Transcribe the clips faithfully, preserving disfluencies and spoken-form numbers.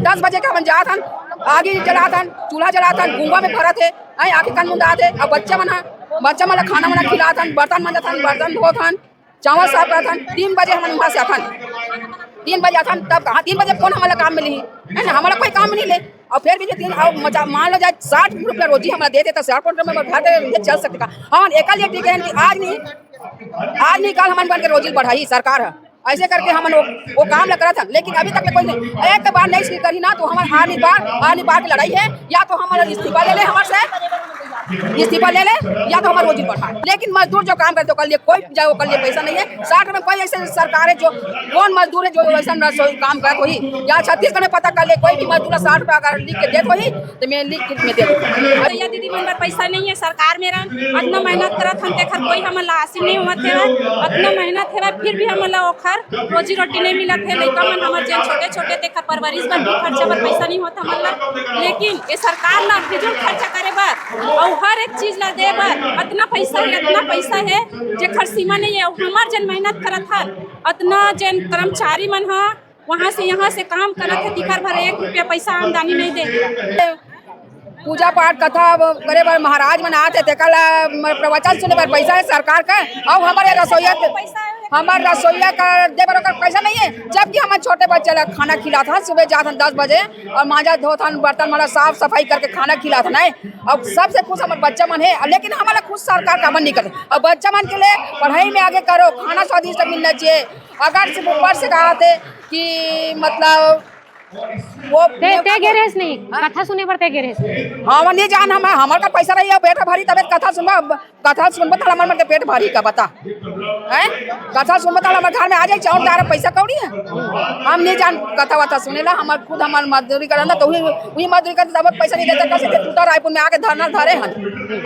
दस बजे के हमन जात हन, आगी जलात हन, चूल्हा जलात हन, गुंगा में भरत हे, हैं, आँखी कान मुंदात हे। अब बच्चा मन ह, बच्चा मन ला खाना वाना खिलात हन, बर्तन मंजत हन, बर्तन धोत हन, चावल साफ करत हन। तीन बजे हमन वहाँ से आथन, तीन बजे आथन, तब कहाँ तीन बजे कौन हमला काम मिलही, है ना? हमला कोई काम नहीं ले। और फिर भी जो तीन, और मजा-, मान लो जाए साठ रुपया रोजी हमला देते तो साठ रुपया में घर के ये चल सकते का? हमन एकर लिए टिके हन कि आज नहीं, आज नहीं काल हमन बन के रोजी बढ़ाई सरकार है। ऐसे करके हमन वो, वो काम ला करत हन, लेकिन अभी तक ले कोई नहीं, एक तो बार नहीं स्वीकारी ना, तो हमर आनी बार, आनी बार की लड़ाई है, या तो हमर इस्तीफा ले ले हमर से, इस्तीफा ले ले, या तो हमर रोजी बढ़ा। लेकिन मजदूर जो काम करते ओकर लिए कोई जाए, ओकर लिए पैसा नहीं है। साठ में कोई ऐसे सरकार है जो, कौन मजदूर है जो ऐसा रसोई काम करत होही, या छत्तीसगढ़ में पता कर ले, कोई भी मजदूर साठ रुपया अगर लिख के देत होही, तो मैं लिख के मैं दे दूँ। भैया दीदी मन बर पैसा नहीं है, सरकार मेरा अतना मेहनत करत हन, तेखर कोई हमन ला हासिल नहीं होवत हेवय। अतना मेहनत हेवय, फिर भी हमन ला ओखर रोजी रोटी नहीं मिलत हे। लइका मन हमर जेन छोटे छोटे, तेखर परवरिश बर भी खर्चा बर पैसा नहीं होत हमन ला। लेकिन ये सरकार ला फिजूल खर्चा करे बर अउ हर एक चीज ला दे बर अतना पैसा है, अतना पैसा है, जेखर सीमा नहीं है। अउ हमर जेन मेहनत करत हन, अतना जेन कर्मचारी मन ह वहाँ से यहाँ से काम करत हे, तिखर भर एक रुपया पैसा आमदनी नहीं दे। पूजा पाठ कथा करे बर महाराज मन आत हे, तेकर ला म-, प्रवचन सुने बर पैसा है सरकार का, अउ हमर ये रसोईया के, हमर रसोईया का दे बर ओकर पैसा नहीं है, जबकि हमन छोटे बच्चे ला खाना खिलात हन, सुबह जात हन दस बजे और मांजा धोत हन, बर्तन मन ला साफ सफाई करके खाना खिलात हन, अउ सबसे खुश हमर बच्चा मन है, लेकिन हमन ला खुश सरकार काबर नहीं करत। और बच्चा मन के लिए पढ़ाई में आगे करो, खाना स्वादिष्ट मिलना चाहिए। अगर से ऊपर से कहा थे कि मतलब वो ते, ते गे रहेस नहीं, हाँ? कथा सुने बर ते गे रहेस। हाँ, वो नहीं जान हम, हमर का पैसा रही है, पेट भरी तबे कथा सुनबा, कथा सुनबा त हमर मन के पेट भरी का बता, हैं? कथा सुनबा त हमर घर में आ जाए चाउर दार पैसा कौड़ी है, हम नहीं जान कथा वथा सुने ला, हमर खुद हमर मजदूरी करन ना, तो वही, वही मजदूरी करन तब पैसा नहीं देता, कैसे ते टूटा रायपुर में आके धरना धरे हन,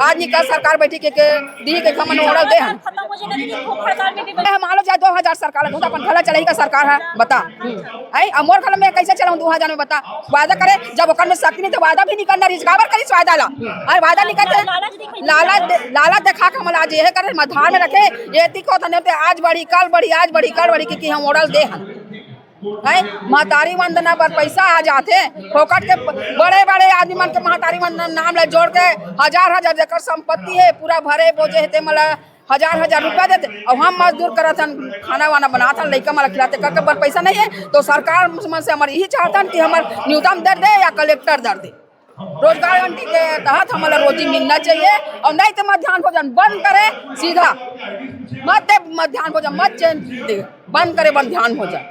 आज नहीं कल सरकार बैठी के, के दी के हमन order दे हन। खत्म हो जाए, लेकिन भूख हड़ताल में भी ए, मान लो जाए दो हजार सरकार ला, तो अपन घर ला चलाही का सरकार है, बता। है, अब मोर घर में कैसे चलाऊं दो हजार में, बता। वादा करे, जब ओकर में शक्ति नहीं तो वादा भी नहीं करना रही, काबर करी वादा ला? अरे वादा नहीं करते, लालच दिखाई। लालच दे-, लालच दिखा के हमला आज ये करे, मधार में रखे, ये दिखो तो नहीं होते, आज बढ़ी, कल बढ़ी, आज बढ़ी, कल बढ़ी, क्योंकि हम order दे हन। है, महतारी वंदना पर पैसा आ जाते, फोकट के बड़े बड़े आदमी मन के महतारी वंदना नाम ला जोड़ के हजार हजार जेकर संपत्ति है, पूरा भरे बोझे है, ते मला हजार हजार रुपया देते, और हम मजदूर करत हन, खाना वाना बनात हन, लइका मन ला खिलाते, करके बर पैसा नहीं है, तो सरकार मन से हमर यही चाहत हन कि हमर न्यूनतम दर दे या कलेक्टर दर दे। रोजगार गारंटी के तहत हमला रोजी मिलना चाहिए, और नहीं तो मध्यान्ह भोजन बंद करे सीधा, मत दे मध्यान्ह भोजन, मत चैन दे, बंद करे मध्यान्ह भोजन।